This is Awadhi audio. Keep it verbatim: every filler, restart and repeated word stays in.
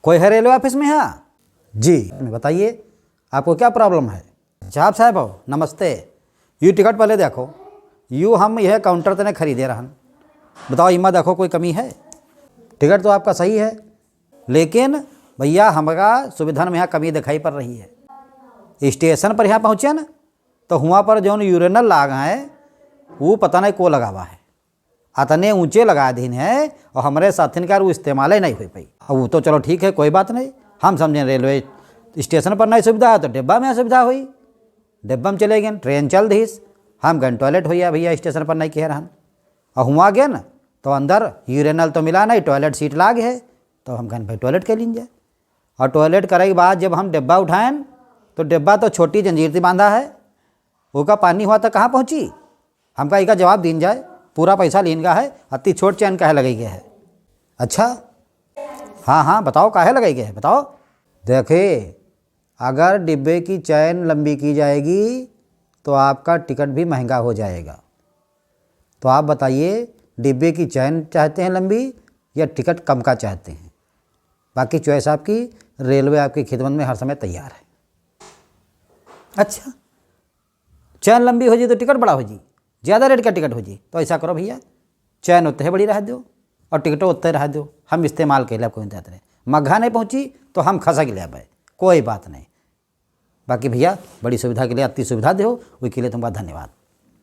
कोई है रेलवे ऑफिस में यहाँ? जी, बताइए, आपको क्या प्रॉब्लम है? साहब, साहब हो, नमस्ते। यू टिकट पहले देखो, यू हम यह काउंटर तने खरीदे रहन। बताओ, इमा देखो, कोई कमी है? टिकट तो आपका सही है, लेकिन भैया, हमरा सुविधन में यहाँ कमी दिखाई पड़ रही है। स्टेशन पर यहाँ पहुँचे न, तो हुआँ पर जौन यूरिनल लाग है, वो पता नहीं को लगावा है, अतने ऊँचे लगा दीन है, और हमरे साथिन का वो इस्तेमाले नहीं हो पाई। अब वो तो चलो ठीक है, कोई बात नहीं, हम समझें रेलवे स्टेशन पर नहीं सुविधा है तो डिब्बा में सुविधा हुई, डिब्बा में चले गए, ट्रेन चल दीस, हम गए टॉयलेट होइया भैया, स्टेशन पर नहीं कह रहन, और हुआँ गए न, तो अंदर यूरिनल तो मिला नहीं, टॉयलेट सीट लाग है, तो हम कहन भाई टॉयलेट कर लीन जाए। और टॉयलेट करे के बाद जब हम डिब्बा उठाएन, तो डिब्बा तो छोटी जंजीर से बांधा है, ओका पानी हुआ तो कहाँ पहुँची? हमका इका जवाब दीन जाए, पूरा पैसा लीन का है, अति छोट चैन काहे लगाई गया है? अच्छा, हाँ हाँ, बताओ काहे लगाई गया है, बताओ। देखिए, अगर डिब्बे की चैन लंबी की जाएगी तो आपका टिकट भी महंगा हो जाएगा। तो आप बताइए, डिब्बे की चैन चाहते हैं लंबी या टिकट कम का चाहते हैं? बाकी चॉइस आपकी, रेलवे आपकी खिदमत में हर समय तैयार है। अच्छा, चैन लंबी हो जी तो टिकट बड़ा हो जी, ज़्यादा रेट का टिकट हो जी, तो ऐसा करो भैया, चैन उत्ते बड़ी रह दो और टिकटो उत्ते रह दो, हम इस्तेमाल कैला कोई जात रहे, मघा नहीं पहुँची तो हम खसक लेबै, कोई बात नहीं। बाकी भैया, बड़ी सुविधा के लिए अति सुविधा दो, वही के लिए तुमका धन्यवाद।